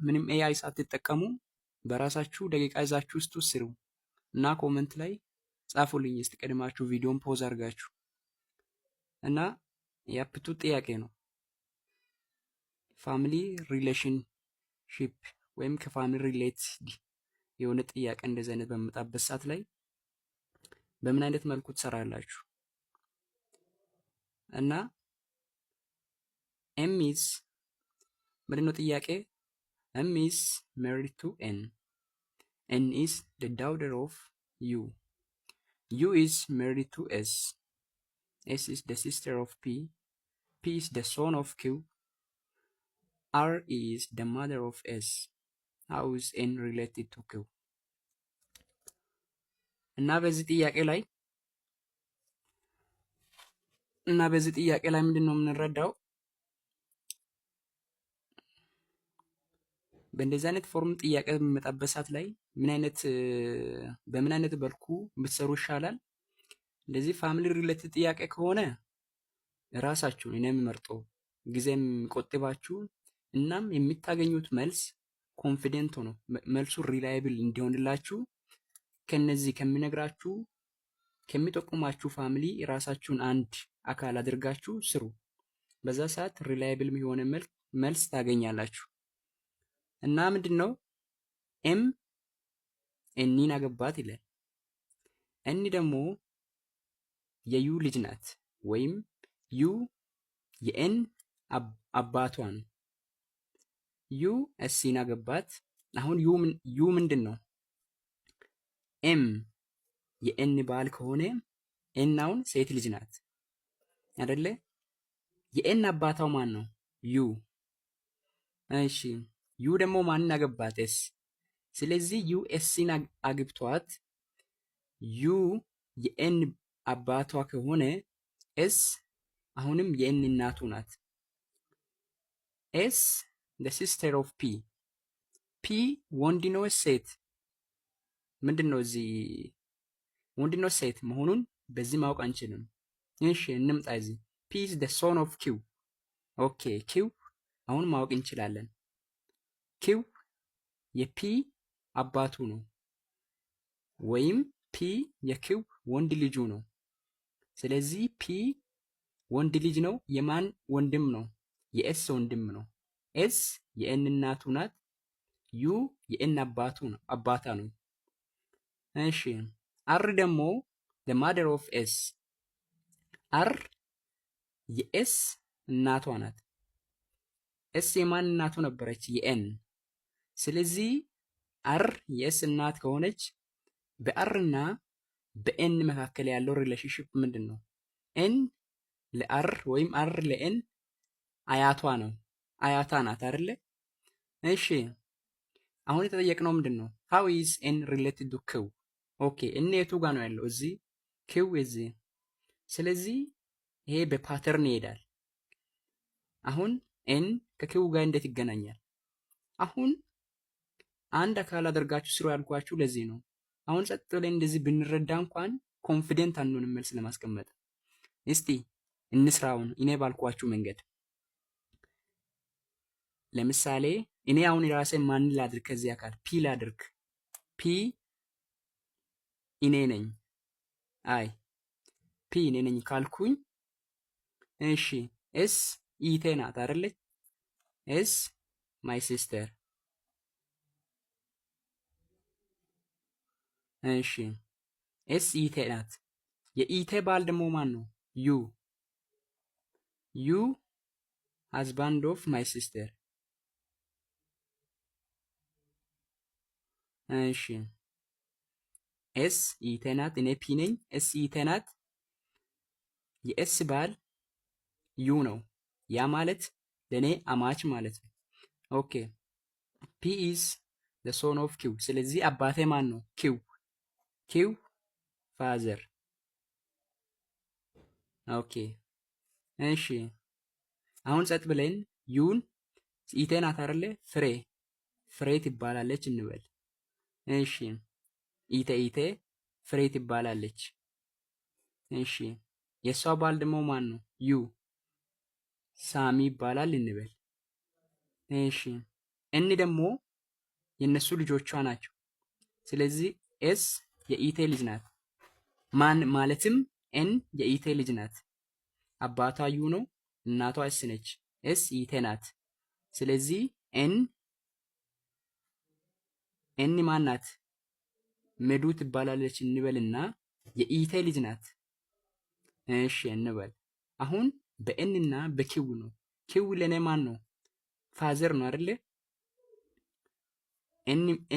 ምንም AI ሳትጠቀሙ በራሳችሁ ደቂቃ ይዛችሁ ውስጥ ስሩ እና comment ላይ ጻፉልኝ እስቲ ቀድማችሁ ቪዲዮን pause አድርጋችሁ። እና የ aptitude ጥያቄ ነው። Family relationship ወይም ከ family related የሆነ ጥያቄ እንደዚህ አይነት በሚመጣበት ሰዓት ላይ በምን አይነት መልኩ ትሰራላችሁ? እና M is ምንድነው ጥያቄ? M is married to N. N is the daughter of U. U is married to S. S is the sister of P. P is the son of Q. R is the mother of S. How is N related to Q? እና በዚህ ጥያቄ ላይ ምንድን ነው የምንረዳው? በእንደዚህ አይነት form ጥያቄ በሚመጣበት ሰዓት ላይ ምን አይነት በምን አይነት መልኩ ብትሰሩ ይሻላል? እንደዚህ family related ጥያቄ ከሆነ ራሳችሁን እኔ የምመርጠው ጊዜ የሚቆጥባችሁ እናም የምታገኙት መልስ confident ሆኖ መልሱ reliable እንዲሆንላችሁ ከነዚህ ከሚነግራችሁ ከሚጠቁማችሁ family ራሳችሁን አንድ አካል አድርጋችሁ ስሩ። በዛ ሰዓት reliable የሆነ መልስ ታገኛላችሁ። እና ምንድን ነው M N ን አገባት ይላል። N ደግሞ የ U ልጅ ናት ወይም U የ N አባቷ ነው። U S ን አገባት። አሁን U ምንድን ነው? M የ N ባል ከሆነ N አሁን ሴት ልጅ ናት አይደለ? የ N አባቷ ማን ነው? U። እሺ፣ U ደግሞ ማንን አገባት? S። ስለዚህ U S ን አግብቷት U የ N አባቷ ከሆነ S አሁንም የ N እናቱ ናት። S the sister of P። P ወንድ ነው ሴት? ምንድን ነው እዚህ ወንድ ነው ሴት መሆኑን በዚህ ማወቅ አንችልም። እሺ፣ እንምጣ እዚህ። P is the son of Q። Okay፣ Q አሁን ማወቅ እንችላለን። Q የ P አባቱ ነው ወይም P የ Q ወንድ ልጁ ነው። ስለዚህ P ወንድ ልጅ ነው። የማን ወንድም ነው? የ S ወንድም ነው። S የ N እናቱ ናት። U የ N አባቱ ነው አባታ ነው። እሺ፣ R ደግሞ the mother of S። R የ S እናቷ ናት። S የማን እናቱ ነበረች? የ N። ስለዚህ R የ S እናት ከሆነች በ R እና በ N መካከል ያለው relationship ምንድን ነው? N ለ R ወይም R ለ N አያቷ ነው፣ አያቷ ናት አይደለ? እሺ፣ አሁን የተጠየቅነው ምንድን ነው? How is N related to Q? Okay፣ N የቱ ጋር ነው ያለው? እዚህ፣ Q እዚህ። ስለዚህ ይሄ በ pattern ይሄዳል። አሁን N ከ Q ጋር እንዴት ይገናኛል? አሁን አንድ አካል አድርጋችሁ ስሩ ያልኳችሁ ለዚህ ነው። አሁን ጸጥ ብለን እንደዚህ ብንረዳ እንኳን confident አንሆንም መልስ ለማስቀመጥ። እስቲ እንስራውን እኔ ባልኳችሁ መንገድ። ለምሳሌ እኔ አሁን የራሴን ማን ላድርግ? ከዚህ አካል P ላድርግ። P እኔ ነኝ። አይ P እኔ ነኝ ካልኩኝ፣ እሺ፣ S እህቴ ናት አይደለች? S my sister። እሺ፣ S እህቴ ናት። የእህቴ ባል ደግሞ ማን ነው? U። U husband of my sister። እሺ፣ S እህቴ ናት። እኔ P ነኝ። S እህቴ ናት። የ S ባል U ነው። ያ ማለት ለእኔ አማች ማለት ነው። Okay, P is the son of Q። ስለዚህ አባቴ ማን ነው? Q። Q father። Okay፣ እሺ፣ አሁን ጸጥ ብለን U ን እህቴ ናት አይደለ? ፍሬ ፍሬ ትባላለች እንበል። እሺ፣ እህቴ ፍሬ ትባላለች። እሺ፣ የእሷ ባል ደግሞ ማን ነው? U ሳሚ ይባላል እንበል። እሺ። N ደግሞ የነሱ ልጆቿ ናቸው። ስለዚህ S የኢቴ ልጅ ናት። ማን ማለትም N የኢቴ ልጅ ናት። አባቷ U ነው፣ እናቷ S ነች። S ኢቴ ናት። ስለዚህ N ማን ናት? መዱ ትባላለች እንበልና የኢቴ ልጅ ናት። እሺ እንበል። አሁን በ N እና በ Q ነው። Q ለኔ ማን ነው? Father ነው አይደለ?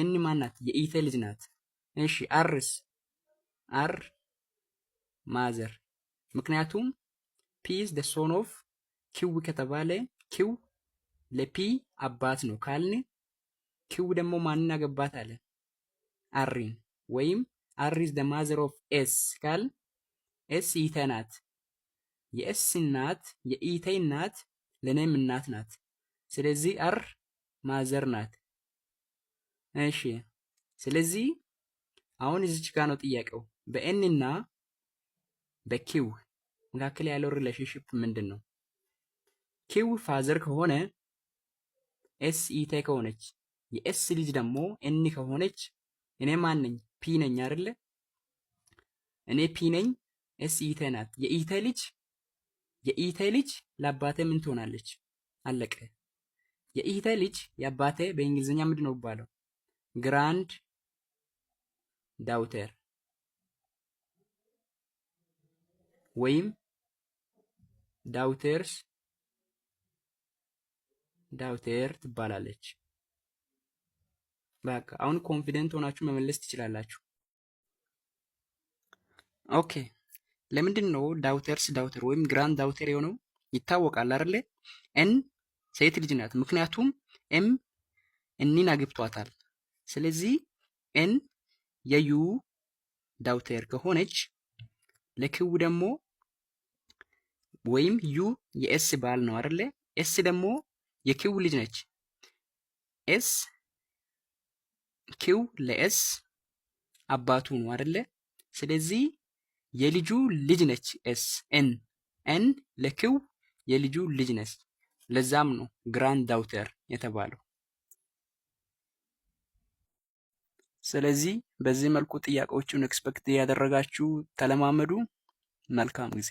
N ማን ናት? የኢቴ ልጅ ናት። እሺ R ስ? R mother። ምክንያቱም P is the son of Q ከተባለ Q ለ P አባት ነው ካልን Q ደግሞ ማንን አገባት አለ? R ን። ወይም R is the mother of S ካል S ኢተ ናት። የ S እናት የኢተ እናት ለእኔም እናት ናት። ስለዚህ R mother ናት። እሺ ስለዚህ አሁን እዚች ጋር ነው ጥያቄው። በ N እና በ Q መካከል ያለው relationship ምንድን ነው? Q father ከሆነ፣ S ኢቴ ከሆነች፣ የ S ልጅ ደግሞ N ከሆነች እኔ ማን ነኝ? P ነኝ አይደለ? እኔ P ነኝ፣ S ኢቴ ናት። የኢቴ ልጅ ለአባቴ ምን ትሆናለች? አለቀ። የኢቴ ልጅ የአባቴ በእንግሊዝኛ ምንድን ነው የሚባለው? Grand daughter ወይም daughter's daughter ትባላለች። በቃ አሁን confident ሆናችሁ መመለስ ትችላላችሁ። Okay፣ ለምንድን ነው daughter's daughter ወይም grand daughter የሆነው? ይታወቃል አይደለ? N ሴት ልጅ ናት። ምክንያቱም M N ን አግብቷታል። ስለዚህ N የ U daughter ከሆነች ለ Q ደግሞ ወይም U የ S ባል ነው አይደለ? S ደግሞ የ Q ልጅ ነች። S Q ለ S አባቱ ነው አይደለ? ስለዚህ የልጁ ልጅ ነች S N። N ለ Q የልጁ ልጅ ነች። ለዛም ነው grand daughter የተባለው። ስለዚህ በዚህ መልኩ ጥያቄዎቹን expect እያደረጋችሁ ተለማመዱ። መልካም ጊዜ።